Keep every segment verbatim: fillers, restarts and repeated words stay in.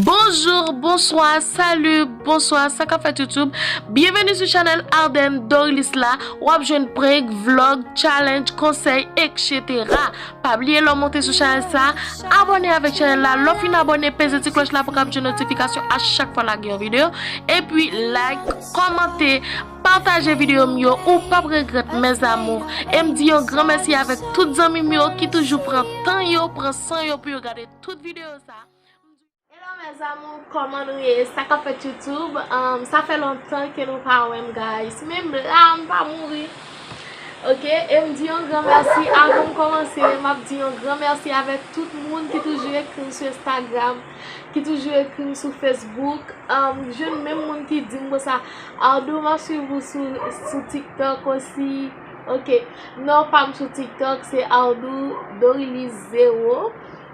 Bonjou, bonswa, sali, bonswa, sa k ap fèt YouTube? Byenveni sou chanèl Ardenne Dorilis la. W ap jwenn prank, vlog, challenge, konsèy, etsetera. Pa bliye lè w monte sou chanèl sa, abòne avèk chanèl la. Lè w fin abòne, peze ti klòch la pou w ka jwenn notifikasyon a chak fwa lage yon videyo. Epi like, kòmante, pataje videyo m yo, ou p ap regrèt, mes amours. E m di yon gran mèsi avèk tout zanmi m yo ki toujou pran tan yo, pran san yo pou yo gade tout videyo sa. Hello mes amours, kòman nou ye? Sa k ap fèt YouTube? Um, sa fè lontan ke nou pa wè m, guys. Men m la, m pa mouri. Ok, e m di yon gran mèsi. Avan m kòmanse, m ap di yon gran mèsi avèk tout moun ki toujou ekri m sou Instagram, ki toujou ekri m sou Facebook. Um, jwenn menm moun ki di m konsa, Ardou, m ap swiv ou sou, sou TikTok osi. Ok, non pa m sou TikTok, se Ardou Dorilis zewo.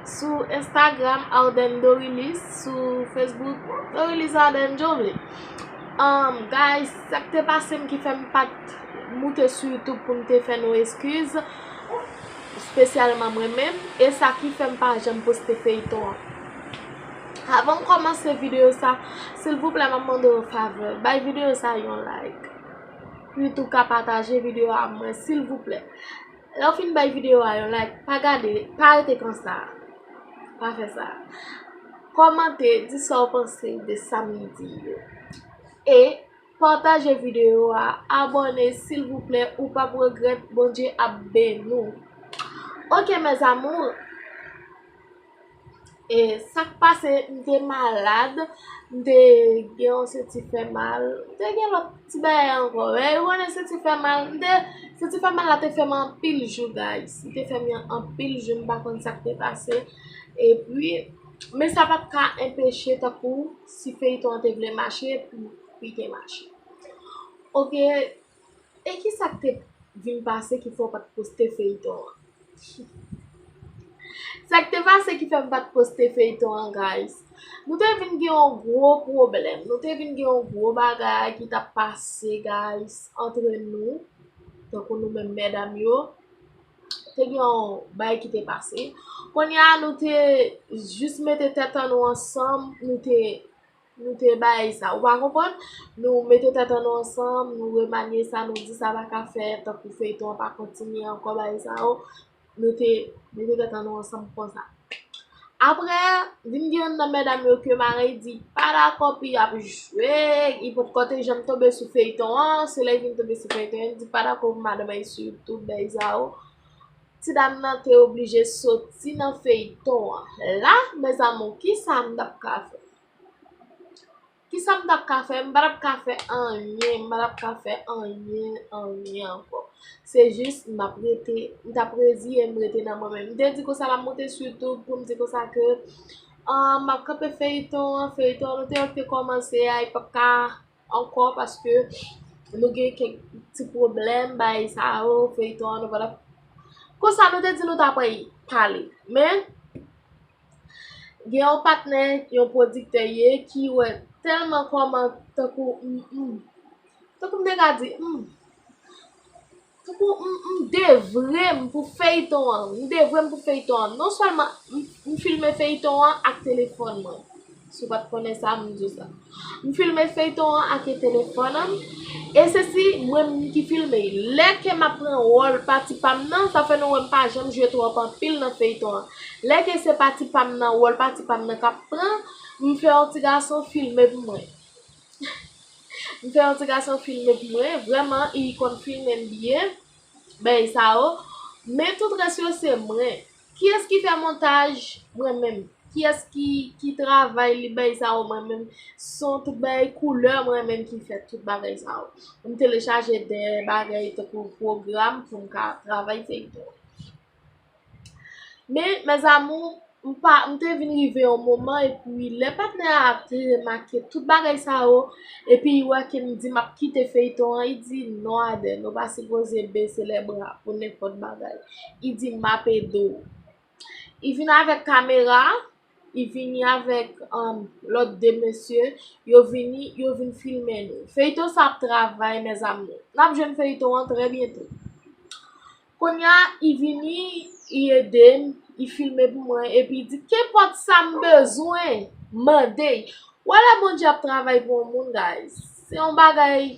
Sou Instagram, Ardenne Dorilis. Sou Facebook, Dorilis Ardenne Jovelyn. Um, guys, sa k te pase m ki fè m pa t moute sou YouTube pou m te fè nou eskiz, espesyalman mwen menm, e sa ki fè m pa janm poste feyton an. Avan m kòmanse videyo sa, silvouplè, m ap mande yon favè. Bay videyo sa yon like. Epi tou ka pataje videyo a mwen, silvouplè. Lè w fin bay videyo a yon like, pa gade, pa rete konsa. Pa fè sa. Kòmante, di sa w panse de sa m di yo. E pataje videyo a, abòne, silvouplè, ou p ap regrèt, Bondye ap beni w. Ok, mes amours. E sa k pase, m te malad, m te gen yon senti fè mal, m te gen lòt ti bagay ankò. Men ou konnen senti fè mal, m te, senti fè mal la te fè m anpil jou, guys. Li te fè m anpil jou, m pa konn sa k te pase. Epi, men sa pa t ka enpeche, tankou si feyton an te vle mache, pou, pou li te mache. Ok, e ki sa k te vin pase ki fè w pa t poste feyton an? Sa k te pase ki fè m pa t poste feyton an, guys? Nou te vin gen yon gwo pwoblèm. Nou te vin gen yon gwo bagay ki t ap pase, guys, antre nou. Tankou nou menm medam yo. Te gen yon bagay ki te pase. Kounye a, nou te jis mete tèt an nou ansanm. Nou te Nou te bay sa, ou pa konprann? Nou mete tèt an nou ansanm, nou remanye sa, nou di sa pa ka fèt, tankou feyton an pa kontinye ankò, bagay sa yo. Nou te mete tèt an nou ansanm konsa. Apre, vin gen youn nan medam yo ke mari di pa dakò pou y ap jwe, li potko te janm tonbe sou feyton an, se lè li vin tonbe sou feyton an, li di pa dakò pou madanm al sou YouTube, bagay sa yo. Ti dam nan te oblije soti nan feyton an. La, mes amours, kisa m t ap ka fè? Kisa m t ap ka fè? M pa t ap ka fè anyen, m pa t ap ka fè anyen, anyen ankò. Se jis m ap rete, m t ap reziye m rete nan mwen menm. M te di konsa m ap monte sou YouTube pou m di konsa ke, ah, m ap kanpe feyton an, feyton an, nou te wè l te kòmanse a, li p ap ka ankò paske nou gen kèk ti pwoblèm, bagay sa yo, feyton an, nou pa t ap. Konsa nou te di nou t ap pale. Men, gen yon patnè, yon pwodiktè ye ki wè tèlman kòman tankou, mm, mm, tankou m te ka di, mm, tankou m, m devre m pou feyton an, m devre m pou feyton an. Non sèlman m, m filme feyton an ak telefòn mwen. Si w pa t konnen sa, m di w sa. M filme feyton an ak telefòn an. E se si mwen menm ki filme. Lè ke m ap pran wòl pati pa m nan, sa fè nou wè m pa janm jwe twòp anpil nan feyton an. Lè ke se pati pa m nan, wòl pati pa m nan k ap pran, m fè yon ti gason filme pou mwen. M fè yon ti gason filme pou mwen. Vrèman, li konn filme m byen. Bagay sa yo. Men tout rès yo se mwen. Kiyès ki fè montaj? Mwen menm. Kiyès ki, ki travay li bagay sa yo? Mwen menm. Son, tout bagay, koulè, mwen menm ki fè tout bagay sa yo. M telechaje de bagay tankou pwogram pou m ka travay feyton. Men, mes amours, m pa, m te vin rive yon moman, epi lè patnè a te remake tout bagay sa yo, epi li wè ke m di m ap kite feyton an, li di, "Non, Ardenne, ou pa sipoze bese lè bra pou nenpòt bagay." Li di, "M ap ede w." Li vin avèk kamera, li vini avèk, um, lòt de mesye, yo vini, yo vin filme nou. Feyton sa ap travay, mes amours. N ap jwenn feyton an trè byento. Kounye a, li vini, li ede m, li filme pou mwen, epi li di, "Kenpòt sa m bezwen, mande. Wè lè Bondye ap travay pou yon moun, guys, se yon bagay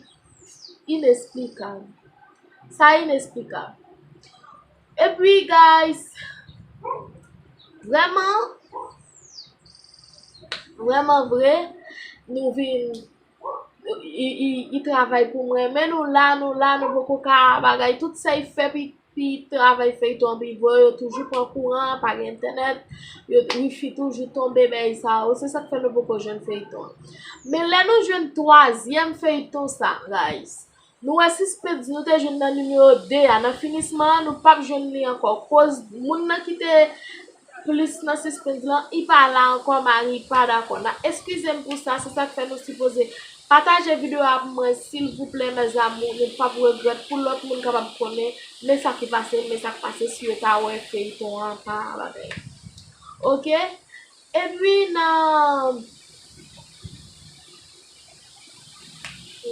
inesplikab. Sa inesplikab. Epi, guys, vrèman, vrèman vre, nou vin, i, i, i travay pou mwen. Men nou la, nou la, nou poko ka bagay. Tout sa y fè, pi, pi travay feyton an pi voye, yo toujou pran kouran, pa gen entènèt, yo, wifi toujou tonbe, bagay sa yo. Se sa k fè nou poko jwenn feyton an. Men lè nou jwenn twazyèm feyton sa, guys, nou wè sispens nou te jwenn nan nimewo de a, nan finisman an, nou p ap jwenn li ankò. Koz moun nan ki te plis nan sispens lan, i pa la ankò, mari pa dakò. N ap eskize m pou sa, se sa k fè nou sipoze pataje videyo a pou mwen, silvouplè, mes amours, nou p ap regrèt, pou lòt moun kapab konnen, men sa ki pase, men sa k pase, si yo ta wè feyton an pa bagay. Oke? Epi nan,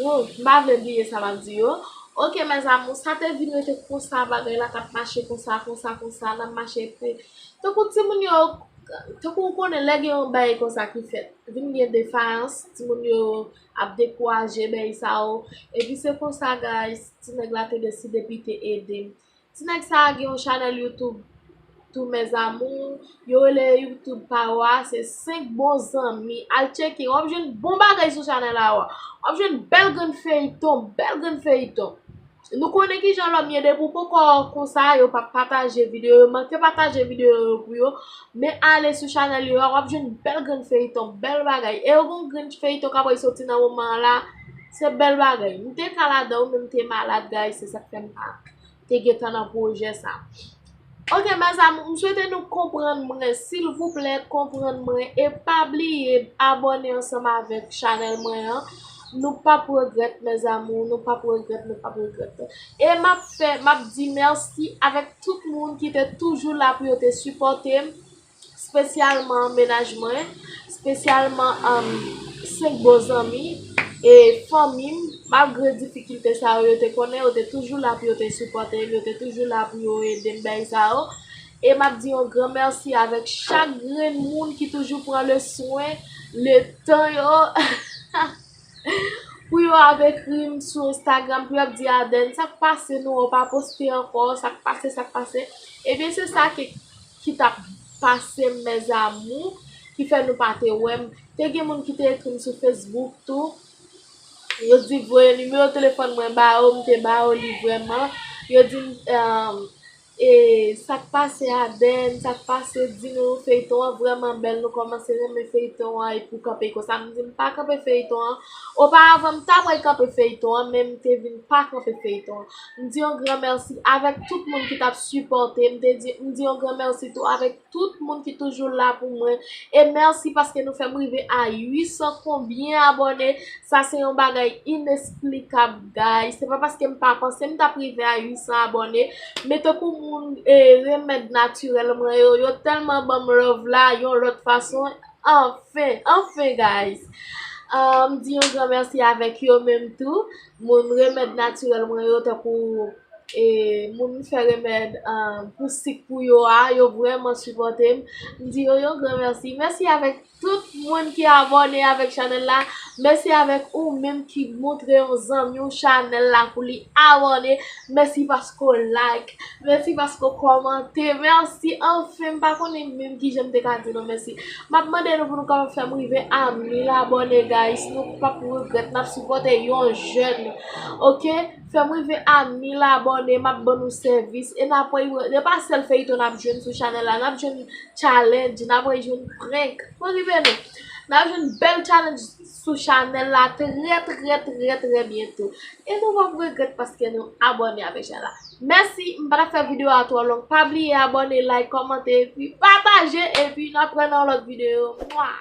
oh, m pa vle bliye sa m ap di yo. Oke, mes amours, sa te vin rete konsa, bagay la t ap mache konsa, konsa, konsa, n ap mache epi tankou timoun yo, tankou w konnen lè gen yon bagay konsa ki fèt, vin gen defayans, timoun yo ap dekouraje, bagay sa yo. Epi se konsa, guys, ti nèg la te deside pou l te ede m. Ti nèg sa a gen yon chanèl YouTube tou, mes amours. Yo rele YouTube pa yo a, se Senk Bon Zanmi. Al tcheke, w ap jwenn bon bagay sou chanèl la a. W ap jwenn bèl grenn feyton, bèl grenn feyton. Nou konnen kijan lòm ye, depi w poko konsa, yo p ap pataje videyo, yo manke pataje videyo yo pou yo. Men ale sou chanèl yo a, w ap jwenn bèl grenn feyton, bèl bagay. E yo gen yon grenn feyton k ap soti nan moman an la, se bèl bagay. M te ka ladan, men m te malad, guys, se sa k fè m pa te gentan nan pwojè sa. Oke, mes amours, m swete nou konprann mwen, silvouplè, konprann mwen, e pa bliye abòne ansanm avèk chanèl mwen an. Nou p ap regrèt, mes amours, nou p ap regrèt, nou p ap regrèt. E m ap fè, m ap di mèsi avèk tout moun ki te toujou la pou yo te sipòte m, espesyalman mennaj mwen, espesyalman, um, Senk Bon Zanmi e fanmi m. Malgre difikilte sa yo, yo te konnen, yo te toujou la pou yo te sipòte m, yo te toujou la pou yo ede m, bagay sa yo. E m ap di yon gran mèsi avèk chak grenn moun ki toujou pran le swen, le tan yo, pou yo ap ekri m sou Instagram, pou yo ap di, Adène, sa k pase, non, ou pa poste ankò, sa k pase, sa k pase. Ebyen, se sa ki, ki t ap pase m, mes amours, ki fè nou pa te wè m. Te gen moun ki te ekri m sou Facebook tou. Yo di voye nimewo telefòn mwen ba yo, m te ba yo li vrèman. Yo di m, um, e, sa k pase, Adène, sa k pase, di nou feyton an vrèman bèl, nou kòmanse renmen feyton an, epi w kanpe konsa. M di m pa kanpe feyton an. Oparavan, m ta pral kanpe feyton an, men m te vin pa kanpe feyton an. M di yon gran mèsi avèk tout moun ki t ap sipòte m. Te di, m di yon gran mèsi tou avèk tout moun ki toujou la pou mwen. E mèsi paske nou fè m rive a uit san konbyen abòne. Sa se yon bagay inesplikab, guys. Se pa paske m pa panse m t ap rive a uit san abòne, men tankou moun, e, remèd natirèl mwen yo, yo tèlman ban m love la yon lòt fason. Anfen, anfen, guys. Ah, m di yon gran mèsi avèk yo menm tou. Moun remèd natirèl mwen yo, tankou e moun fè remèd, ah, pou sik pou yo a, yo vrèman sipòte m. M di yo yon gran mèsi. Mèsi avèk tout moun ki abòne avèk chanèl la. Mèsi avèk ou menm ki montre yon zanmi w chanèl la pou li abòne. Mèsi paske w like. Mèsi paske w kòmante. Mèsi anfen. M pa konnen menm kijan m te ka di nou mèsi. M ap mande nou pou nou kapab fè m rive a mil abòne, guys. Nou p ap regrèt. N ap sipòte yon jèn. Oke? Fè m rive a mil abòne, m ap ban nou sèvis. E n ap wè, e pa sèl feyton n ap jwenn sou chanèl la, n ap jwenn challenge, n ap jwenn prank. Fò rive nou. N ap jwenn bèl challenge sou chanèl la trè, trè, trè, trè byento. E nou p ap regrèt paske nou abòne avèk chanèl la. Mèsi, m pa t ap fè videyo a twò long. Pa bliye abòne, like, kòmante, epi pataje, epi n ap wè nan lòt videyo. Mwa!